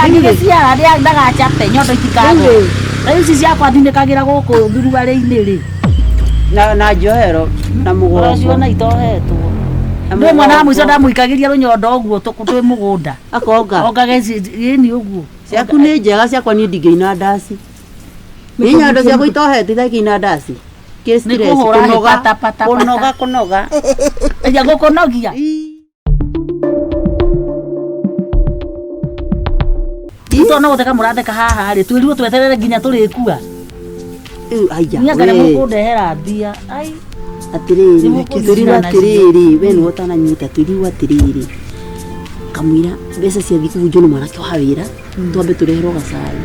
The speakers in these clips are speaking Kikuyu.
Kangĩgĩciara ndagacape nyondo itikagwe. Rĩu-rĩ. Rĩu ici ciakwa thinĩkagĩra gũkũ thuruarĩ-inĩ rĩ. Na njohero na mũgongo. Ũraciona itohetwo. Na Ndĩ mwana wa mũico mũgongo. ndamũikagĩria rũnyondo ũguo twĩ mũgũnda. Akonga. Ongage ĩni ũguo. Ciaku nĩ njega, ciakwa niĩ ndingĩina ndaci. Nĩ nyondo ciakwa itohete itakĩina ndaci. Kĩ stress, kũhũra kũnoga, pata, pata, pata. kũnoga, kũnoga. Aya gũkũnogia. Tondũ no gũtheka mũratheka haha rĩ, twĩrirwo tweterere nginya tũrĩkua. Rĩu, aya, Niĩ anga nĩ we. mũkũndehera mbia. Ai. Atĩrĩrĩ, Nĩ mũkũnjĩra twĩrirwo nacio. atĩrĩrĩ, we nĩwe ũtananyita, twĩrirwo atĩrĩrĩ, kamũira mbeca ciathiĩ kũbunjwo nĩ mwanake wa wĩra, twambe tũreherwo gacai.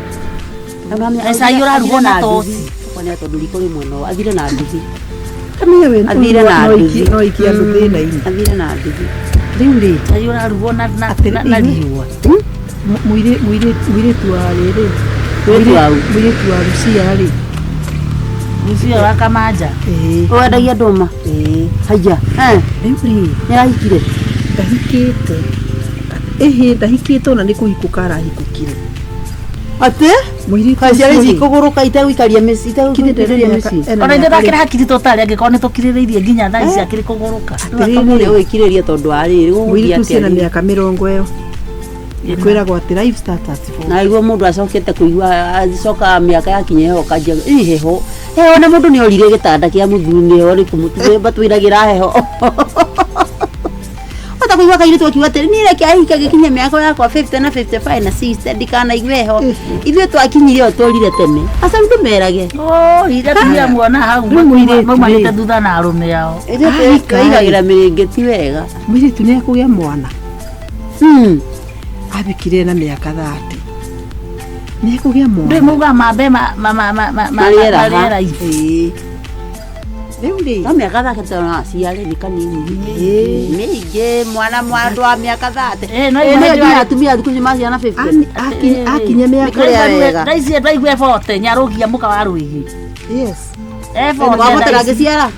Na nĩwamenya Gacai ũrarugwo athire na nduthi. toci. Okorwo nĩ tondũ riko rĩ mwena ũyũ, athire na nduthi. Kamenya we Athire na no nduthi. ikie no ikie andũ thĩna-inĩ. Athire na nduthi. Rĩu rĩ, Cai ũrarugwo na na Atĩrĩ, na- na inyuĩ- riũa. mũirĩtu wa rĩrĩ, Mũirĩtu wa ũ? mũirĩtu wa Lucia rĩ, Lucia wa Kamanja. ĩĩ, Wendagia ndũma? ĩĩ. Haiya, eh, Rĩu rĩ, nĩarahikire? ndahikĩte. Ĩhĩ, ndahikĩte ona nĩ kũhikũka arahikũkire. Atĩ? Mũirĩtu Kaĩ ciana ũcio ici rĩ, ikũgũrũka itegũikaria mĩciĩ, kinyĩte itegũikĩrĩria mĩaka- mĩciĩ? ena Ona ithuĩ mĩaka ndakĩrĩ hakiri tũtarĩ angĩkorwo nĩ tũkirĩrĩirie nginya thaa ici akĩrĩ kũgũrũka. Atĩrĩrĩ. Ũgĩkirĩria tondũ wa rĩrĩ, gũgũthiĩ Mũirĩtu ũcio atĩa ena rĩu? mĩaka mĩrongo ĩyo. Kwĩragwo atĩ life starts at 40. Na igua mũndũ acokete kũigua acoka mĩaka yakinya heho kanjia ĩ heho heho na mũndũ nĩ orire gĩtanda kĩa mũthuri nĩ heho rĩkũ batwĩragĩra heho ota kũigua kairĩtu akiuga atĩrĩ niĩ reke ahika gĩkinye mĩaka yakwa 50 na 55 na 60 ndikanaigue heho ithuĩ twakinyire o tũrire tene aca ndũmerage Oh, ira tumia muona hau Rĩu mũirĩtu maumanĩte rĩ. thutha na arũme ao. ithuĩ Ahika rĩ. twaigagĩra mĩrĩngĩti wega Mũirĩtu nĩ ekũgĩa mwana. Hmm. Abikire na mĩaka 30. Nĩ ekũgĩa Ndũĩ mwana. maugaga mambe ma ma ma ma ma ma Marĩera ha. marĩera ibu. Ĩĩ. Rĩu rĩ, No mĩaka 30 no aciare nĩ kanini Ĩĩ. mĩingĩ mwana mwandũ wa mĩaka 30 Ĩĩ, no Ĩĩ, igua nĩyo nĩ nginya atumia thikũ ici maciana 50 akinya mĩaka Kũrĩa wega. Thaa ici ndaigua ebote nyarũgia mũka wa rwĩgĩ. yes wabotera Ebote ngĩciara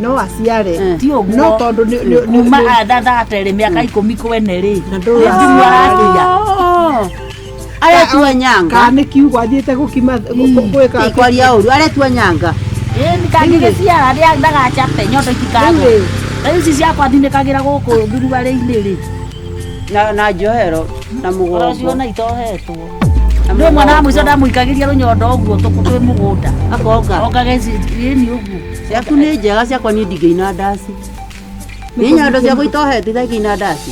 no aciare Eh. ti ũguo. no tondũ Kuma thathate rĩ mĩaka ikũmi kwene rĩ. Na Nĩ ndũra- thimũ arakia. aretua nyanga kana nĩ kiugo athiĩte gũkima gwĩka Ĩ, kwaria ũru aretua nyanga Ĩni kangĩgĩciara ndagacape nyondo itikagwe. Rĩu rĩ. Rĩu ici ciakwa thinĩkagĩra gũkũ thuruarĩ-inĩ rĩ. na njohero na mũgongo Ũraciona itohetwo. Ndũĩ mwana wa mũico ndamũikagĩria rũnyondo ũguo twĩ mũgũnda. akonga Ongage ĩni ũguo. ciaku nĩ njega, ciakwa niĩ ndingĩina ndaci. Nĩ nyondo ciakwa itohete itakĩina ndaci.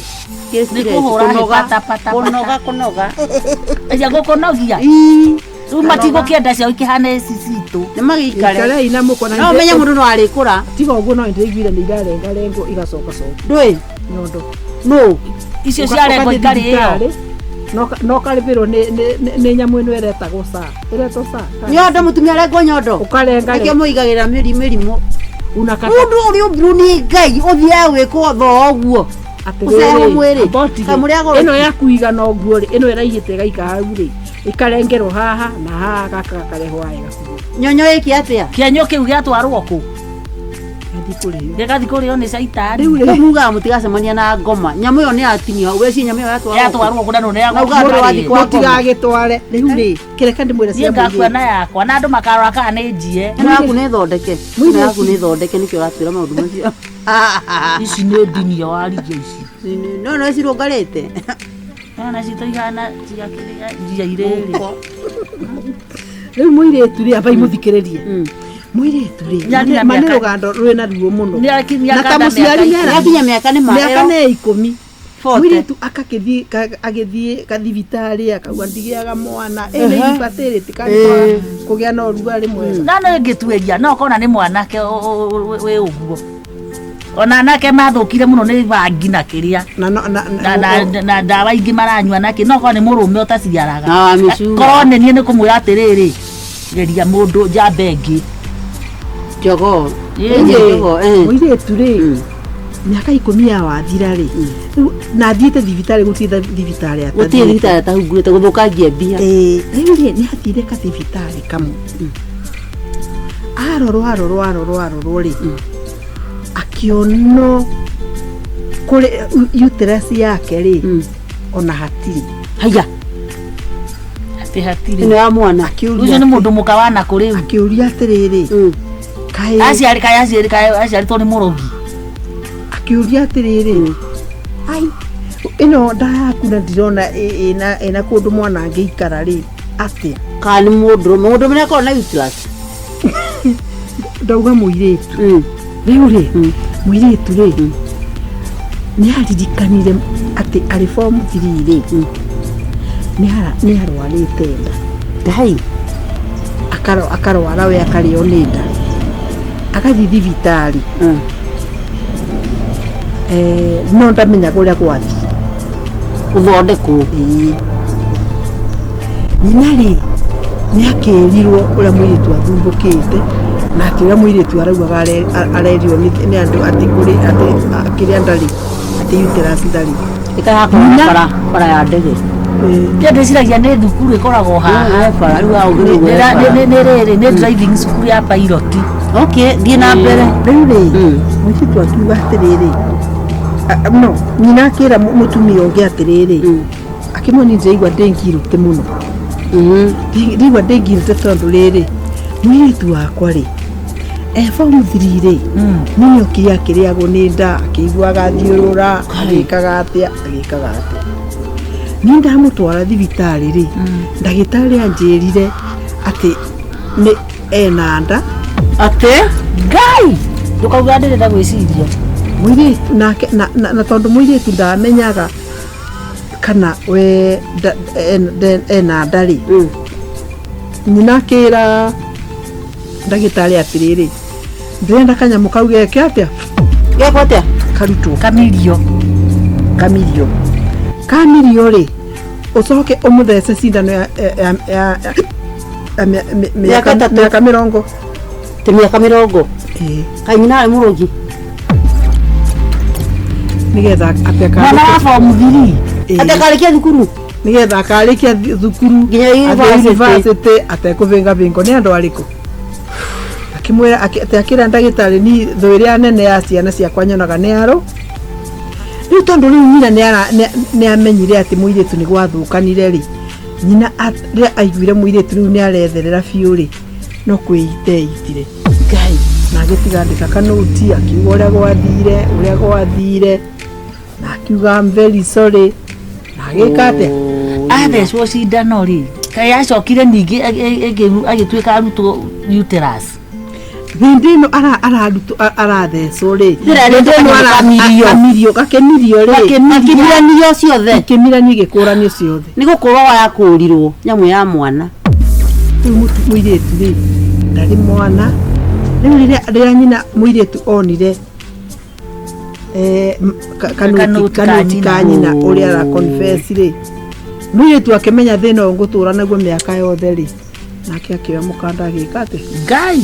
Kĩ Nĩ stress, kũhũra kũnoga, pata, pata, pata. kũnoga, kũnoga. Aya gũkũnogia. Ii, Rĩu matigũkĩenda ciao ikĩhana ici citũ. nĩ magĩikare ikarei na mũkona no menye mũndũ no arĩkũra tiga ũguo no ndĩraiguire nĩ irarengarengwo igacokacoka ndũĩ nyondo nũ Icio ciarengwo Ũgathiĩ ikarĩo. thibitarĩ, no karĩbĩrwo nĩ nyamũ ĩno ĩretagwo sa ĩretwo sa nyondo mũtumia arengwo nyondo ũkarenga nĩkĩo mũigagĩra mĩrimũ unakata mũndũ ũrĩa ũmbirwo nĩ ngai ũthiaga gwĩkwo thoo ũguo ũcehwo mwĩrĩ Ambotire. Kamũrĩa goro- ĩno ya kuigana ũguo rĩ ĩno ĩraihĩte ĩgaika hau rĩ ĩkarengerwo haha na haha gaka gakarehwo haha ĩgakuo nyonyo ĩki atĩa Kĩenyũ kĩu gĩatwarwo kũ? gathiĩ kũrĩo Gĩgathiĩ kũrĩo nĩ caitani. rĩu rĩ rĩu mugaga mũtigacemania na ngoma nyamũ ĩyo nĩ yatinio hau weci nyamũ ĩyo yatwarwo Yatwarwo kũ na nũ Na ugaga ndũrĩ wathiĩ kwa ngoma. mũtigagĩtware rĩu rĩ kĩreka ndĩmwĩre Niĩ cia ngakua mũirĩtu. na yakwa na andũ makarora kana nĩ njie. ĩno yaku nĩ thondeke ĩno yaku nĩ thondeke nĩkĩo ũratwĩra maũndũ macio Ici nĩ ndinio warigia ici. no no cirũngarĩte Nona citũ ihana cia kĩrĩa njia irĩrĩ. Rĩu mũirĩtu rĩ ambai mũthikĩrĩrie mũirĩtu rĩ Nĩakinya ma nĩ mĩaka- rũgando rwĩna ruo mũno Nĩakinya na ta kanda mũciari mĩaka nĩara- yakinya mĩaka nĩ mĩaka maero nĩ ikũmi Forte. mũirĩtu akakĩthiĩ agĩthiĩ kathibitarĩ akauga ndigĩaga mwana ĩ nĩ infertility kana kũgĩa na ũrugarĩ mwega Na no ĩngĩtuĩria no ũkona nĩ mwanake wĩ ũguo. Ona anake mathũkire mũno nĩ bangi na kĩrĩa. na no- na- Na, na, na ndawa ingĩ maranyua nakĩ no korwo nĩ mũrũme ũtaciaraga Na wa mĩcura. korwo nĩ niĩ nĩ kũmwĩra atĩrĩrĩ geria mũndũ njamba ĩngĩ jogoo Ĩĩ. jogoo eh. Mũirĩtu rĩ mĩaka ikũmi ya wathira rĩ rĩu na athiĩte thibitarĩ gũtirĩ thibitarĩ gũtirĩ atathiĩte. thibitarĩ atahungurĩte gũthũkangia mbia. Ĩĩ, rĩu rĩ nĩ athire kathibitarĩ kamwe arorwo arorwo arorwo arorwo rĩ akĩonwo kũrĩ uterus yake rĩ ona hatirĩ. Haya. Ĩ hatirĩ. Ĩno ya mwana. Akĩũria Ũcio nĩ mũndũ mũka wa nakũ rĩu. Akĩũria atĩrĩrĩ, kaĩ Aciarĩ kaĩ aciarĩ kaĩ aciarĩtwo nĩ mũrogi. Akĩũria atĩrĩrĩ, ai, ĩno nda yaku na ndirona ĩna kũndũ mwana angĩikara rĩ atĩa? Kana nĩ mũndũrũme, mũndũrũme nĩ akoragwo na uterus. Ndauga mũirĩtu. Rĩu rĩ, mũirĩtu rĩ, nĩ aririkanire atĩ arĩ form 3 rĩ, nĩ arwarĩte nda. Ngai. Akarwara we, akarĩo nĩ nda, agathiĩ thibitarĩ. No ndamenyaga ũrĩa gwathiĩ. Gũthondekwo. Ĩĩ. Nyina rĩ, nĩ akĩrirwo ũrĩa mũirĩtu athumbũkĩte, na atĩ ũrĩa mũirĩtu araugaga arerirwo nĩ andũ atĩ kũrĩ atĩ kĩrĩa ndarĩ, atĩ uterus ndarĩ. Ĩkahakorwo na bara bara ya ndege. Kĩa ndĩciragia nĩ thukuru ĩkoragwo haha. He bara rĩu Nĩ- ũgĩrĩ. nĩ rĩrĩ, nĩ driving school ya pilot. Okay, thiĩ na mbere. Rĩu rĩ, mũirĩtu akiuga atĩrĩrĩ, no nyina akĩra mũtumia ũngĩ atĩrĩrĩ, akĩmwona, ndĩraigua ndĩ ngirũte mũno. Ndĩraigua ndĩ ngirũte tondũ rĩrĩ, mũirĩtu wakwa rĩ, e form 3 rĩ, nĩ okire akĩrĩagwo nĩ nda, akĩiguaga thiũrũra, agĩkaga atĩa, agĩkaga atĩa. Niĩ ndamũtwara thibitarĩ rĩ, ndagĩtarĩ anjĩrire atĩ nĩ ena nda. Atĩ? Ngai, ndũkauga ndĩrenda gwĩciria. Mũirĩtu nake na tondũ mũirĩtu ndamenyaga kana we ena nda rĩ, nyina akĩra ndagĩtarĩ atĩrĩrĩ, ndĩrenda kanyamũ kau geke atĩa? Gekwo atĩa? Karutwo. Kamirio. Kamirio, kamirio rĩ, ũcoke ũmũthece cindano ya Mĩaka 3. Mĩaka 20. Ti mĩaka 20. Ĩĩ. Kaĩ nyina arĩ mũrogi? Nĩgetha atĩ Mwana wa form 3. Ĩĩ. Atĩ akarĩkia thukuru? Nĩgetha akarĩkia thukuru Nginya athiĩ university. University atekũbĩngabĩngwo nĩ andũ arĩkũ. Akĩmwĩra atĩ akĩra ndagĩtarĩ, ni thũ ĩrĩa nene ya ciana ciakwa nyonaga nĩ arũ rĩu, tondũ rĩu nyina nĩ amenyire atĩ mũirĩtu nĩ gwathũkanire rĩ. Nyina rĩrĩa aiguire mũirĩtu rĩu nĩ aretherera biũ rĩ, no kwĩita eitire. Ngai. Na agĩtiga andĩka kanũti, akiuga ũrĩa gwathire, ũrĩa gwathire, na akiuga, "I'm very sorry," na agĩka atĩa? Athecwo cindano rĩ, kaĩ acokire ningĩ agĩtuĩka arutwo uterus? Hĩndĩ ĩno ararutwo, arathecwo rĩ, Ndĩra hĩndĩ ĩno kamirio. Kamirio, gakĩmirio rĩ. Akĩmiranio ciothe. Ikĩmiranio, igĩkũranio ciothe. Nĩ gũkũrwo yakũrirwo nyamũ ya mwana. Rĩu mũirĩtu rĩ, ndarĩ mwana rĩu. Rĩrĩa nyina mũirĩtu onire kanoti Kanoti ka kanoti ka nyina. nyina ũrĩa ara confess rĩ, mũirĩtu akĩmenya thĩna ũyũ ngũtũra naguo mĩaka yothe rĩ, nake akĩoya mũkanda, agĩka atĩ Ngai.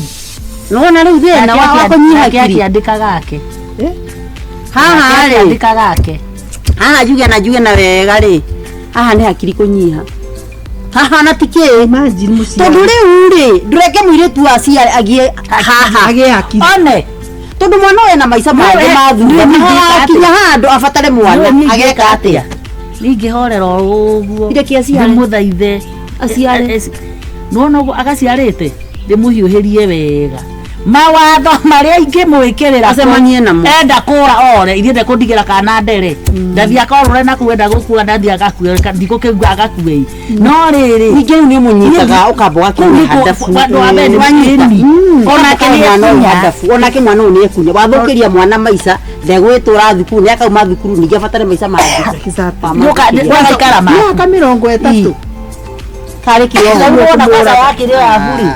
Nĩwona rĩu thĩna wa kũnyiha Nake hakiri. akĩandĩka gake. Eh? Haha rĩ, akĩandĩka gake. Haha njuge na wega rĩ, haha nĩ hakiri kũnyiha haha na ti kĩ. Imagine mũciari. Tondũ rĩu rĩ, ndũreke mũirĩtu aciare agie haha. Agĩe hakiri. One. Tondũ mwana ũyũ ena maica mangĩ ma thutha. Nĩ ingĩka Akinya handũ abatare mwana, ageka atĩa? Ningĩhorera o ũguo. Ireke aciare. Ndĩmũthaithe. Aciare. Nĩwona ũguo agaciarĩte, ndĩmũhiũhĩrie wega mawatho marĩa ingĩmwĩkĩrĩra. Acemanie namo. Enda kũra ore, ithiĩ ndekũndigĩra kana ndere, ndathiĩ akorũre nakuo, enda gũkua ndathiĩ agakue, ndigũkĩgua agakue, no rĩrĩ, Ningĩ rĩu nĩ ũmũnyitaga, ũkamba Kũu ũgakĩmũhe nĩkuo- handabu. handũ ha mbere nĩ Wanyita. mũkĩni. Onake nĩ mwana ũyũ ekunya. handabu, onake mwana ũyũ nĩ ekunya. Wathũkĩria mwana maica, ndegwĩtũra thukuru, nĩ akauma thukuru ningĩ abatare maica mangĩ. Exactly. Ndũgaikara maku. Mĩaka 30. Karĩ kĩo. Rĩu wona kwanza yakĩrĩ ya buri.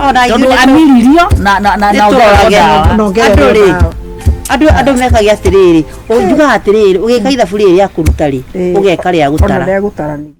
Ona Tondũ ithuĩ amiririo na nĩ ongererwo tũrorage. ndawa. Na ongererwo Andũ rĩ, ndawa. andũ mekagia atĩrĩrĩ, njugaga atĩrĩrĩ, ũgĩka ithabu rĩrĩ rĩa kũruta rĩ, Ĩĩ. ũgeka rĩa Ona gũtara. rĩa gũtara ningĩ.